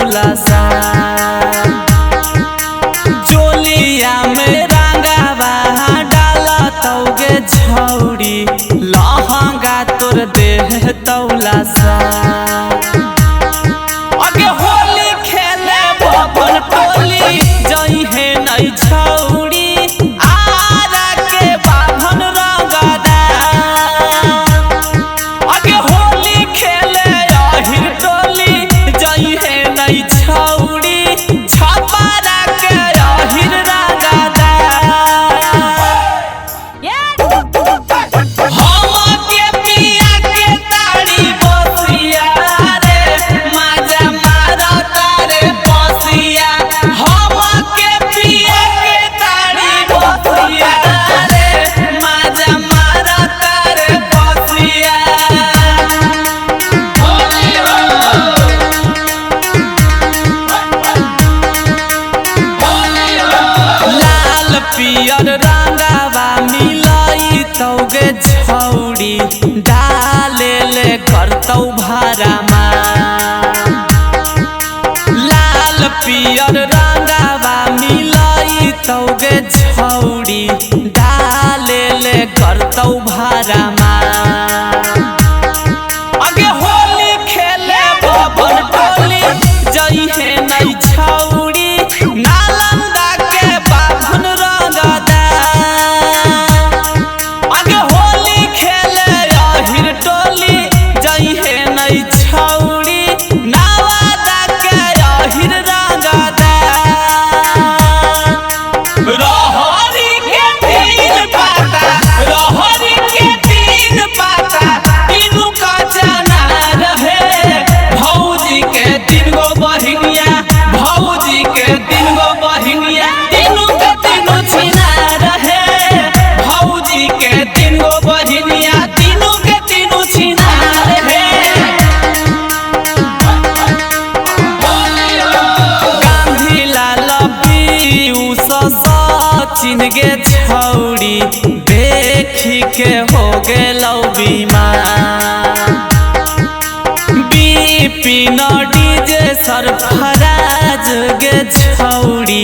तौला सा। चोलिया में रंगावा डाला तौगे छौड़ी लहंगा तोर देह तौला सा। अगे होली खेले बबन टोली जइहे नै छौड़ी आरा के बाभन रंगदा। अगे होली खेले अहिर टोली जइहे नै छौड़ी छपारा के अहिर रंगदा। हम के पिया के ताड़ी बसिया रे माजा मारा तारे बसिया। हम के पिया के ताड़ी बसिया रे माजा मारा तारे बसिया। लाल पियर रंगावा मिलई तौगे छौड़ी डाले ले करतौ भारामा। लाल पियर रंगावा मिलई तौगे छौड़ी डाले ले करतौ भारामा। अगे होली खेले बबन टोली जइहे नै छौड़ी नालंदा के बाभन रंगदा। अगे होली खेले अहिर टोली जइहे नै छौड़ी नवादा के अहिर रंगदा। रहरी के तीन पाता रहरी के तीन पाता तीनू का चना रहे। भौजी के तीन गो बहिनिया भौजी के तीन गो बहिनिया तीनू के तीनू छिना रहे। भौजी के तीन गो बहिनिया तीनू के तीनू छिना रहे। गांधी लाल पीयूष सचिन गे छौड़ी देखी के हो गेलौ बीमार। बिपिन डीजे सरफराज गे छौड़ी